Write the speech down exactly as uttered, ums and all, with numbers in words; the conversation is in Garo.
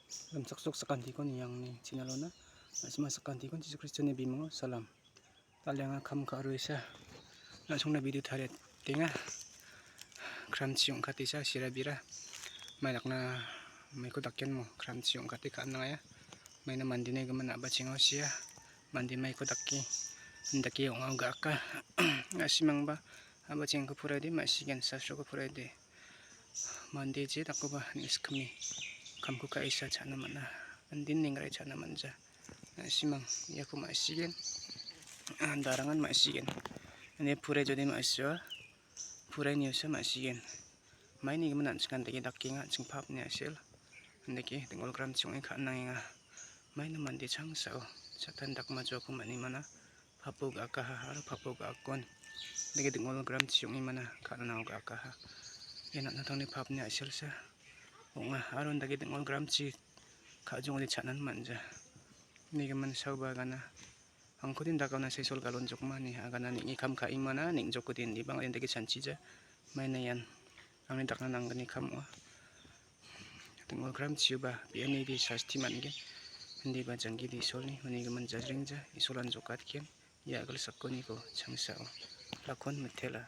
Rimchakchok sakantiko niangni chinalona. Na·sima sakantiko Jisu Kristoni bimingo salam. Dal·e anga kam ka·roesa na·songna video tariatenga. Kramchi ong·katesa sirabira. Mai dakna maiko dakenmo kramchi ong·kate ka·anangaia. Maina mandeni gimin a·bachengo sia. Mande maiko dake, dake ong·a ga·aka. Na·simangba a·bachengko poraide ma·sigen, sastroko poraide. Mande je dakkoba neng·sikime kamko ka·esa cha·na man·a. Andin nengrai cha·na man·ja. Na·simang iako ma·sigen. Ah, darangan ma·sigen. Ine pore jode ma·sioa. Pore niosa ma·sigen. Maini gimin an·ching andake dakenga, an·ching pap ine a·sel. Andake dingol gramchi ong·e ka·nangenga. Maina mande changsao cha·tan dakmajoako man·emana. Papo ga·akaha aro papo ga·akon. Dake dingol gramchi ong·emana ka·nao ga·akaha. Ia natnatangni papni a·selsa ong·a aro dake dingol gramchi ka·jongode cha·nan man·ja. Nigimin saoba agana. Angkode dakaona sesol galon jokma ni agana neng·e kam ka·emana neng·jokode indiba ong·a dake chanchija. Maina ian angni dakna nanggni kam ong·a. Dingol gramchioba be·anide sasti man·gen. Indiba janggide Isolni unigimin jajrengja, Isolan jokatgen. Ia a·gilsakoniko changsao lakon mitela.